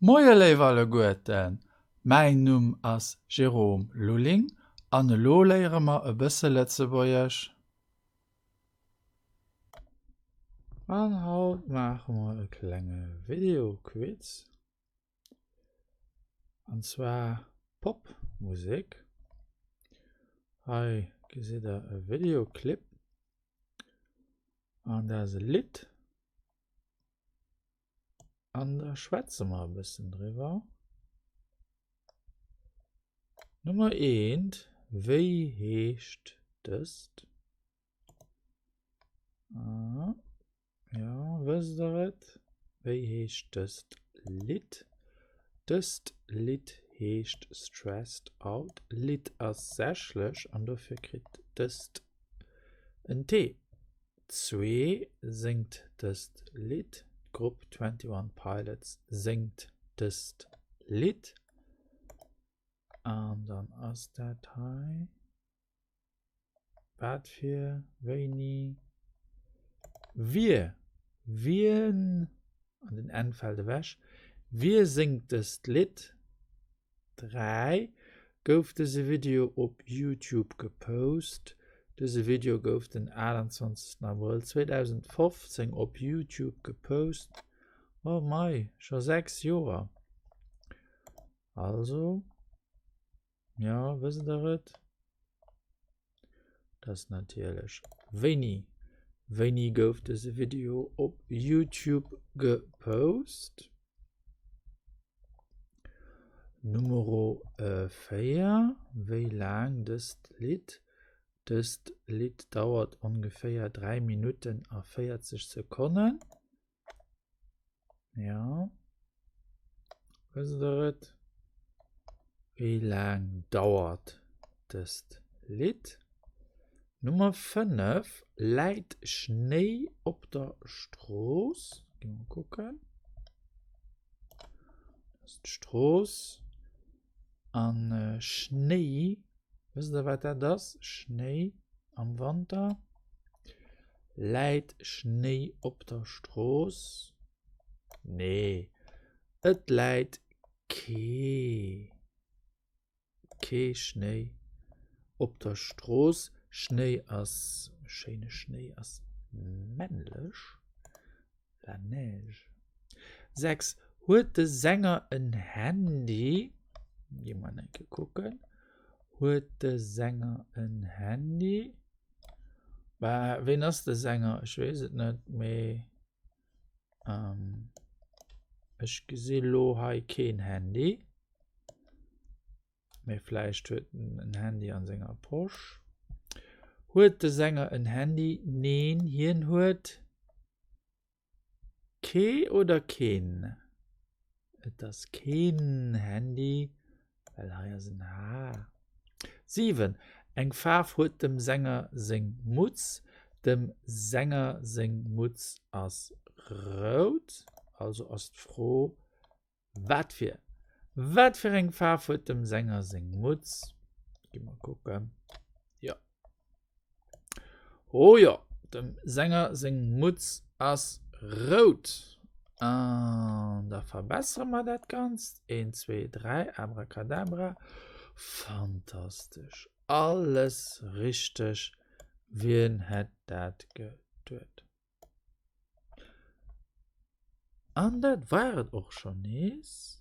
Moie léif alleguerten, mäin Numm ass Jérôme Lulling an elo léiere mer e bësse Lëtzebuergesch. An haut maache mer e klenge Videoquiz, an zwar Popmusek. Hei gesitt der e Videoclip an dat ass e Lidd. An da schwätze mer e bëssen driwwer. Nummer eent, Wéi heescht dëst? Ah, ja, wësst der et? Wéi heescht dëst Lidd? Dëst Lidd heescht Stressed Out. Lidd ass sächlech an dofir kritt dëst en T. Zwee séngt dëst Lidd. D'Grupp Twenty One Pilots séngt dëst Lidd. An dann ass dat hei wat fir, wéini, wie, wien, an den N fält ewech, wie séngt dëst Lidd? 3, Gouf dëse Video op YouTube gepost? Dëse Video gouf den 28 Abrëll 2015 op YouTube gepost. Oh mei, scho 6 Joer! Also, jo, wësst der et? Dat ass natierlech wéini. Wéini gouf dëse Video op YouTube gepost? Numero 4, Wéi laang dëst Lidd? Dëst Lidd dauert ongeféier 3 Minutten a 40 Sekonnen. Jo, wësst der et? Wéi laang dauert dëst Lidd? Nummer 5, Läit Schnéi op der Strooss? Gi mer kucken. Dat ass d'Strooss. An Schnéi, wësst der wat dat ass? Schnéi am Wanter. Läit Schnéi op der Strooss? Nee, et läit kee. Kee Schnéi op der Strooss. Schnéi ass, schéine Schnéi ass männlech, la neige. 6, Huet de Sänger en Handy? Gi mer eng Kéier kucken. Huet de Sänger en Handy? Bah, ween ass de Sänger? Ech weess et net, mee ech gesi lo hei keen Handy. Mee vläicht huet en en Handy an senger Posch. Huet de Sänger en Handy? Neen, hien huet kee oder keen? Et ass keen Handy, well hei ass en H. 7, Eng Faarf huet dem Sänger seng Mutz. Dem Sänger seng Mutz ass rout. Also ass d'Fro, Wat fir? Wat fir eng Faarf huet dem Sänger seng Mutz? Gi mer kucken. Jo. Oh jo, dem Sänger seng Mutz ass rout. An da verbessere mer dat Ganzt. Eent, zwee, dräi, Abracadabra. Fantastesch. Alles richteg. Wien hätt dat geduet? An dat war et och schonn nees.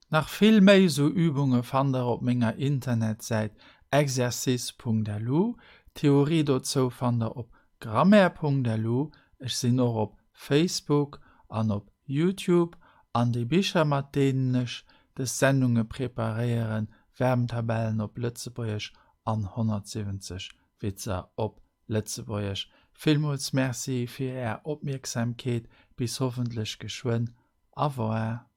Nach vill méi sou Übunge fannt der op menger Internetsäit exercice.lu. D'Theorie dozou fannt der op grammaire.lu. Ech sinn och op Facebook an op Youtube. An déi Bicher mat deenen ech des Sendunge preparéieren, Verbentabellen op Lëtzebuergesch an 170 Witzer op Lëtzebuergesch. Villmools Merci fir Är Opmierksamkeet. Bis hoffentlech geschwënn. Au revoir.